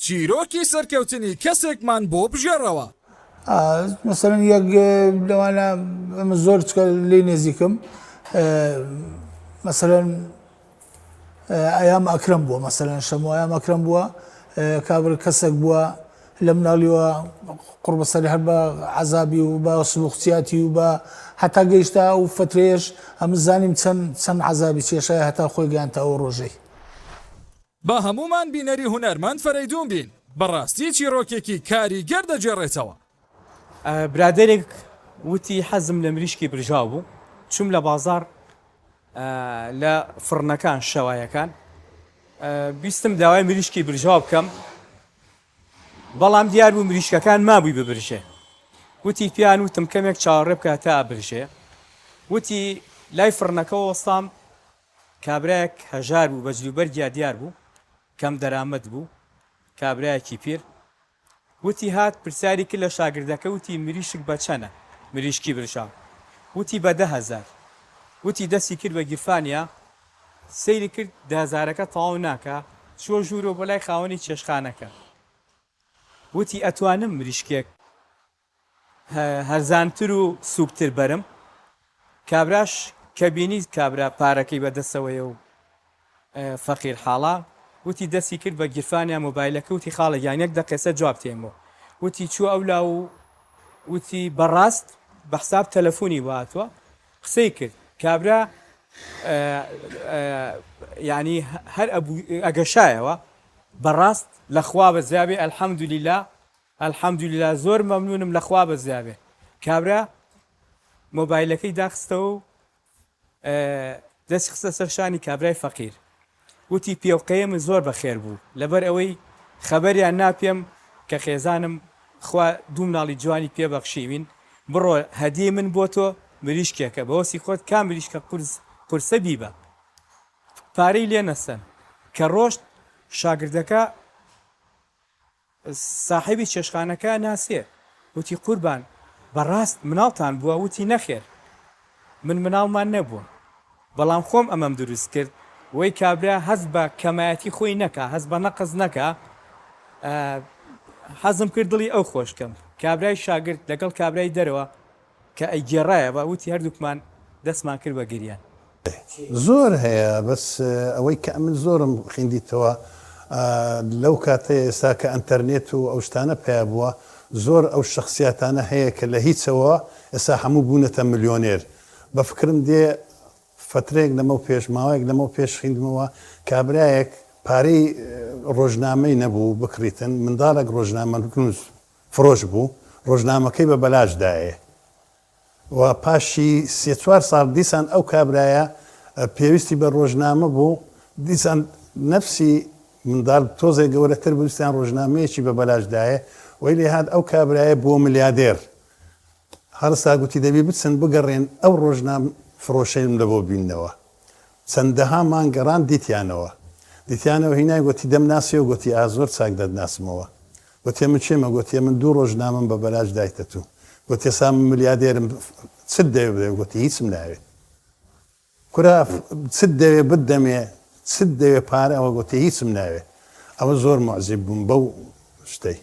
چیرۆکی سەرکەوتنی کەسێکمان بۆ بگێڕەوە. مەسەلەن یەک لەوانە ئەمە زۆر چکە لێی نێزیکم مەسەلەن ئەیام ئەکرەم بووە مەسەلەن شەمۆ ئەیام ئەکرەم بووە کابر کەسێک بووە لە مناڵیوە قوڕبەسەری هەر بە عەزابی و بە سلوخچیاتی و بە هەتا گەیشتە ئەو فترەیەش ئەمە زانیم چەند چەند عەزابی چێشایە هەتا خۆی گەیاندە ئەو ڕۆژەی. با هەموومان بینەری هونەرمەند فەرەیدوون بین، بەڕاستی چیڕۆکێکی کاریگەر دەگێڕێتەوە. برادەرێک وتی حەزم لە مریشکی برژاو بوو، چووم لە بازاڕ لە فڕنەکان شەوایەکان بیستم داوای مریشکی برژاو بکەم، بەڵام دیار بوو مریشکەکان مابووی ببرژێ. وتی پێیان وتم کەمێک چاوەڕێ بکە تا ئەبرژێ. وتی لای فڕنەکەوە وەستام کابرایەک هەژار بوو بە جلوبەرگیا دیار بوو کەم دەرامەت بوو کابرایەکی پیر. وتی هات پرسیاری کرد لە شاگردەکە وتی مریشک بە چەنە مریشکی برژاو وتی بە 10,000 وتی دەستی کرد بە گیرفانیا سەیری کرد دە هەزارەکە تەواو ناکا چووە ژوورەوە بۆ لای خاوەنی چێشتخانەکە وتی ئەتوانم مریشکێک هەرزانتر و سووکتر بەرم کابراش کە بینی کابرا پارەکەی بە دەستەوەیە و فەقیر حاڵا وتی دەستی کرد بە گیرفانیا مۆبایلەکە وتی خاڵە گیان یەک دەقێسە جواب تێمەوە وتی چووە ئەولا و وتی بەڕاست بە حساب تەلەفۆنی بۆ هاتووە قسەی کرد کابرا یعنی هەر ئەگەشایەوە بەڕاست لەخوا بەزیابێ الحمدللە الحمدللە زۆر مەمنونم لەخوا بەزیابێ کابرا مۆبایلەکەی داخستەوە و دەستی خستە سەر شانی کابرای فەقیر وتی پێوقەیە من زۆر بەخێر بوو لەبەر ئەوەی خەبەریان نا پێم کە خێزانم خوا دوو مناڵی جوانی پێ بەخشیوین بڕۆ هەدیەی من بۆ تۆ مریشکێکە بەوەسی خۆت کام مریشکە قورس قورسە بیبە پارەی لێ نەسەن کە ڕۆشت شاگردەکە ساحێبی چێشتخانەکە ناسێ، وتی، قوربان بەڕاست مناڵتان بووە؟ وتی، نەخێر من مناڵمان نەبووە، بەڵام خۆم ئەمەم دروست کرد، وەی کابرا هەست بە کەمایەتی خۆی نەکا، هەست بە نەقس نەکا، حەزم کرد دڵی ئەو خۆش کەم. کابرای شاگرد لەگەڵ کابرای دەرەوە کە ئەیگێڕایەوە وتی هەردووکمان دەستمان کرد بە گریان. زۆر هەیە بەس ئەوەی کە ئەمن زۆرم خیندیتەوە لەو کاتەی ئێستا کە ئەنتەرنێت و ئەو شتانە پەیا بووە زۆر ئەو شەخسیاتانە هەیە کە لە هیچەوە ئێستا هەموو بوونەتە ملیۆنێر بە فکرم دێ فەترەیەک لەمەو پێش ماوەیەک لەمەو پێش خیندمەوە کابرایەک پارەی ڕۆژنامەی نەبوو بکڕیتن منداڵێک ڕۆژنامەنووس فرۆش بوو ڕۆژنامەکەی بە بەلاش دایێ و پاشی سێ چوار ساڵ دیسان ئەو کابرایە پێویستی بە ڕۆژنامە بوو دیسان نەفسی منداڵ تۆزێک گەورەتر بوو دیسان ڕۆژنامەیەکی بە بەلاش دایێ وەی لێ هات ئەو کابرایە بووە ملیادێر هەڵسا گوتی دەبی بچن بگەڕێن ئەو ڕۆژنام فرۆشەیم لە بۆ بیننەوە چەندەها مانگ گەڕان دیتیانەوە دیتیانەوە هینای گوتی دەمناسیەوە گوتی ئا زۆر چاک دەتناسمەوە گوتیە من کێمە گوتیە من دوو ڕۆژنامەم بە بەلاش دایتە تو گوتیە سا من ملیادێرم چت دەوێ بدەمێ گوتی هیچم ناوێ کورە چت دەوێ بتدەمێ چت دەوێ پارە ئەوە گوتی هیچم ناوێ ئەوە زۆر موعجیب بووم بەو شتەی.